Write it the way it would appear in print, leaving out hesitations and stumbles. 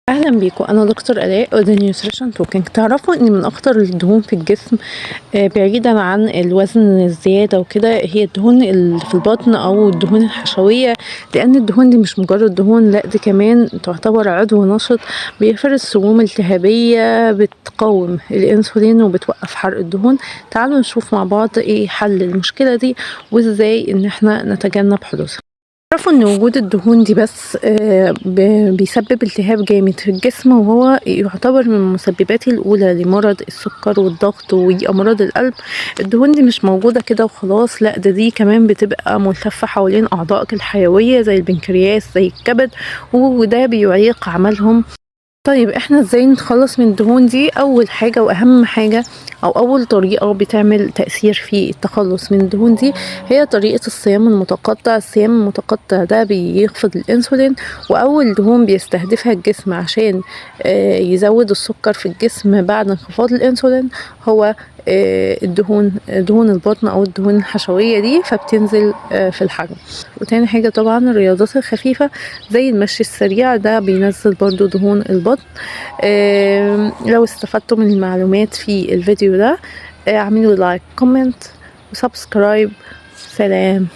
اهلا بيكم، انا دكتور الاء وده nutrition talking. تعرفوا ان من اخطر الدهون في الجسم، بعيدا عن الوزن الزيادة وكده، هي الدهون اللي في البطن او الدهون الحشويه. لان الدهون دي مش مجرد دهون، لا دي كمان تعتبر عضو نشط بيفرز سموم التهابيه بتقاوم الانسولين وبتوقف حرق الدهون. تعالوا نشوف مع بعض ايه حل المشكلة دي وازاي ان احنا نتجنب حدوثها. تعرفوا ان وجود الدهون دي بس بيسبب التهاب جامد في الجسم، وهو يعتبر من المسببات الاولى لمرض السكر والضغط وامراض القلب. الدهون دي مش موجودة كده وخلاص، لا ده دي كمان بتبقى ملتفة حوالين اعضائك الحيوية زي البنكرياس زي الكبد، وده بيعيق عملهم. طيب احنا ازاي نتخلص من الدهون دي؟ اول حاجة واهم حاجة او اول طريقة بتعمل تأثير في التخلص من الدهون دي هي طريقة الصيام المتقطع. الصيام المتقطع ده بيخفض الانسولين، واول دهون بيستهدفها الجسم عشان يزود السكر في الجسم بعد انخفاض الانسولين هو الدهون، دهون البطن او الدهون الحشوية دي، فبتنزل في الحجم. وتاني حاجة طبعا الرياضات الخفيفة زي المشي السريع، ده بينزل برضو دهون البطن. لو استفدتوا من المعلومات في الفيديو ده، اعملوا like، comment و subscribe. سلام.